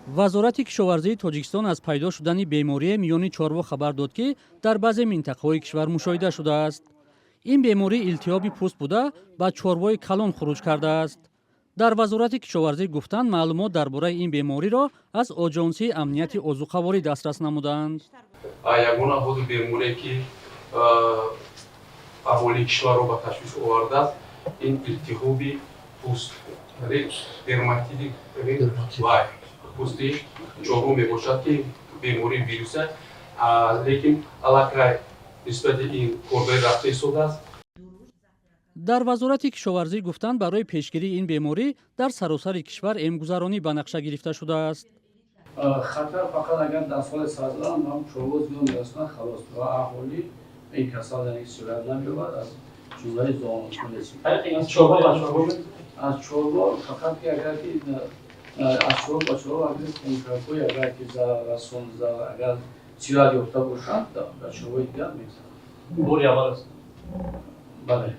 Вазорати кишоварзии Тоҷикистон аз пайдо шудани беморие миёни чорво хабар дод, ки дар баъзе минтақаҳои кишвар мушоҳида шудааст. Ин беморӣ илтиҳоби пӯст буда, ба чорвои калон хуруҷ кардааст. Дар Вазорати кишоварзӣ гуфтанд, маълумот дар бораи ин бемориро аз Оҷонсии амнияти озуқаворӣ дастрас намуданд. Ягона ҳозир беморие, ки аҳолии кишварро ба ташвиш овардааст, ин илтиҳоби пӯст, дерматити вай пӯсти чорво мебошад, ки бемории вируса, лекин аллакай нисбати ин корбари рафта истодааст. Дар Вазорати кишоварзӣ гуфтанд, барои пешгирии ин беморӣ дар саросари кишвар эмгузаронӣ ба нақша гирифта шудааст. Хатар фақат агар дар соли саздан ҳам чорво зиён мерасонад, халос, ва аҳолӣ ин касал, яъне сироят намеёбад, аз ҷумлаи зоонозҳо нест. Аз чорво фақат ки агар ки аз чорво ба чорво, агар хункакҳои, агар ки зараррасон, агар сироят ёфта бошанд, дар чорвои дигар мегзаранд. Бори аввал аст? Бале.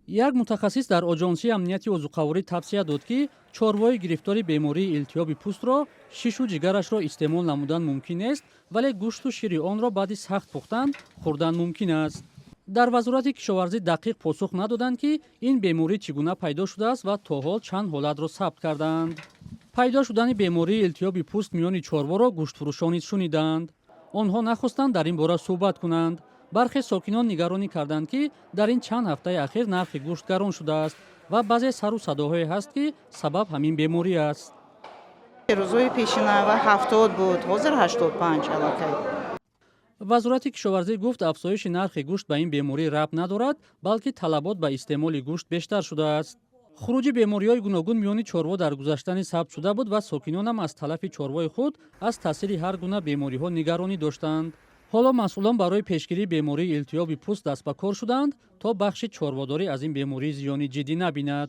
Як мутахассис дар Оҷонсии амнияти озуқаворӣ тавсия дод, ки чорвои гирифтори бемории илтиҳоби пӯстро шишу ҷигарашро истеъмол намудан мумкин нест, вале гӯшту шири онро баъди сахт пухтан хӯрдан мумкин аст. Дар Вазорати кишоварзӣ дақиқ посух надоданд, ки ин беморӣ чӣ гуна пайдо шудааст ва то ҳол чанд ҳолатро сабт кардаанд. Пайдо шудани бемории илтиҳоби пӯст миёни чорворо гӯштфурӯшон низ шунидаанд. Онҳо нахостанд дар ин бора суҳбат кунанд. Бархе сокинон нигаронӣ карданд, ки дар ин чанд ҳафтаи ахир нархи гӯшт гарон шудааст ва баъзе сару садоҳое ҳаст, ки сабаб ҳамин беморӣ аст. Рӯзҳои пешина ва 70 буд, ҳозир 85 аллакай. Вазорати кишоварзӣ гуфт, афзоиши нархи гӯшт ба ин беморӣ рабт надорад, балки талабот ба истеъмоли гӯшт бештар шудааст. Хуруҷи бемориҳои гуногун миёни чорво дар гузашта низ сабт шуда буд ва сокинонам аз талафи чорвои худ аз таъсири ҳар гуна бемориҳо нигаронӣ доштанд. Ҳоло масъулон барои пешгирии бемории илтиҳоби пӯст даст ба кор шуданд, то бахши чорводорӣ аз ин беморӣ зиёни ҷиддӣ набинад.